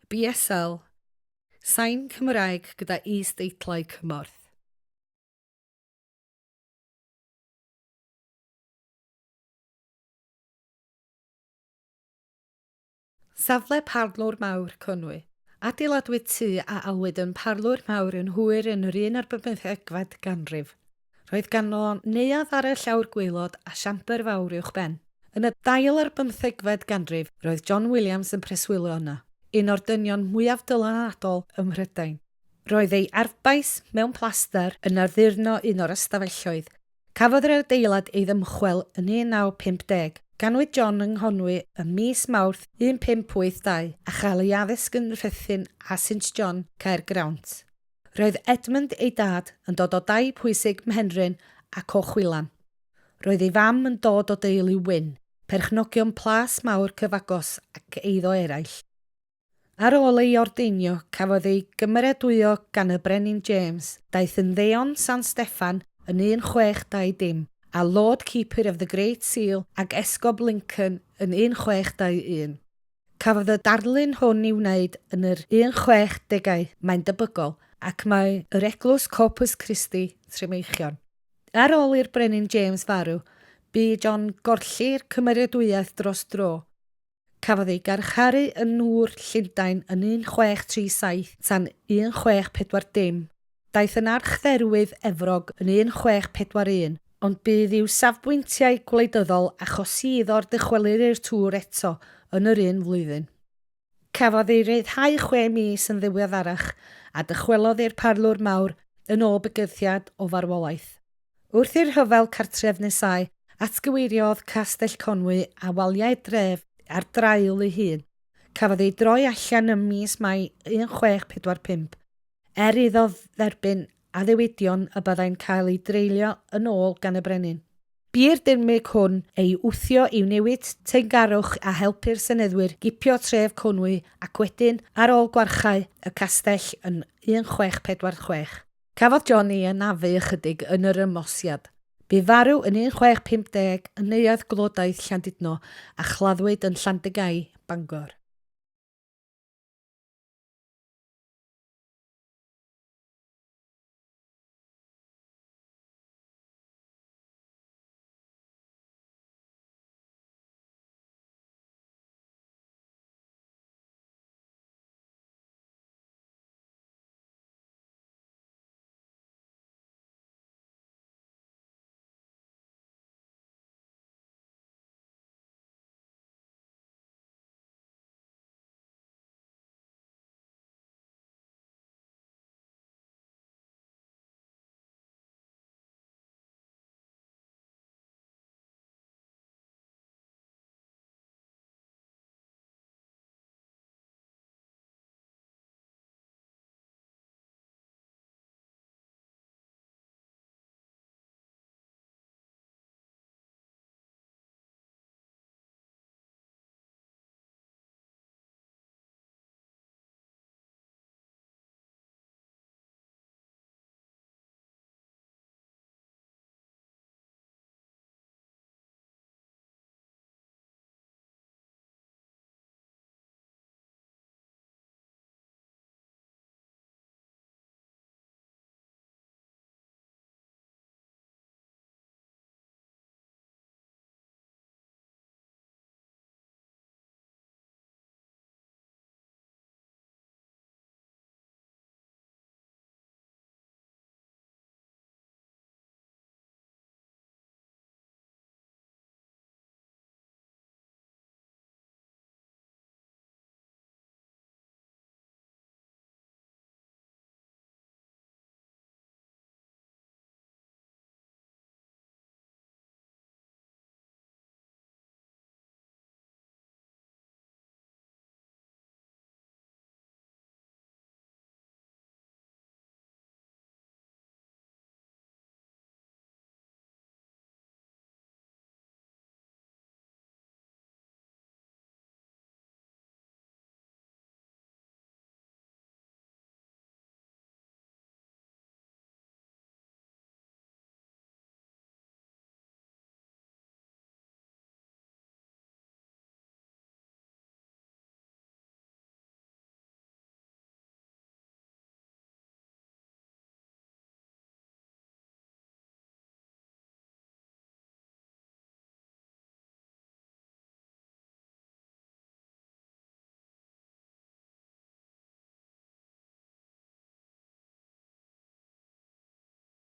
BSL, Sain Cymraeg gyda is-deitlau cymorth. Safle Parlwr Mawr Conwy. Adeiladwyd tŷ a alwyd yn Parlwr Mawr yn hwyr yn yr un ar bymthegfed ganrif. Roedd ganddo neuadd ar y llawr gwaelod a siambr fawr uwchben. Yn y dail ar bymthegfed ganrif, roedd John Williams yn preswylio yno, un o'r dynion mwyaf dylanwadol ym Mhrydain. Roedd ei arfbais mewn plastr yn addurno un o'r ystafelloedd. Cafodd yr adeilad ei ddymchwel yn 1950. Ganwyd John yng Nghonwy ym mis Mawrth 1582 a chael ei addysg yn Rhuthun a Saint John, Caergrawnt. Roedd Edmund, ei dad, yn dod o dai pwysig Mhenrhyn ac o Chwilan. Roedd ei fam yn dod o deulu Wynn, perchnogion plas mawr cyfagos ac eiddo eraill. Ar ôl ei ordeinio, cafodd ei gymeradwyo gan y Brenin James, daeth yn Ddeon San Steffan yn 1620, a Lord Keeper of the Great Seal ac Esgob Lincoln yn 1621. Cafodd y darlun hwn ei wneud yn yr 16degau, mae'n debygol, ac mae yr Eglwys Corpus Christi, Tremeirchion. Ar ôl i'r Brenin James farw, bu i John golli'r cymeradwyaeth dros dro, Cafodd ei garcharu yn Nŵr Llundain yn 1637 tan 1640. Daeth yn Archdderwydd Efrog yn 1641, ond bu i'w safbwyntiau gwleidyddol achosi iddo dychwelyd i'r Tŵr eto yn yr un flwyddyn. Cafodd ei ryddhau chwe mis yn ddiweddarach a dychwelodd i'r Parlwr Mawr yn ôl bygythiad o farwolaeth. Wrth i'r rhyfel cartref nesáu, atgyweiriodd Castell Conwy a waliau'r dref ar draul ei hun. Cafodd ei droi allan ym mis Mai 1645, er iddo dderbyn addewidion y byddai'n cael ei dreulio yn ôl gan y brenin. Bu'r dirmyg hwn ei wthio i'w newid teyrngarwch a helpu'r seneddwyr gipio tref Conwy ac wedyn, ar ôl gwarchae y castell yn 1646. Cafodd John ei anafu ychydig yn yr ymosiad. Bu farw yn 1650 yn Neuadd Glodaidd Llandudno a chladdwyd yn Llandygai, Bangor.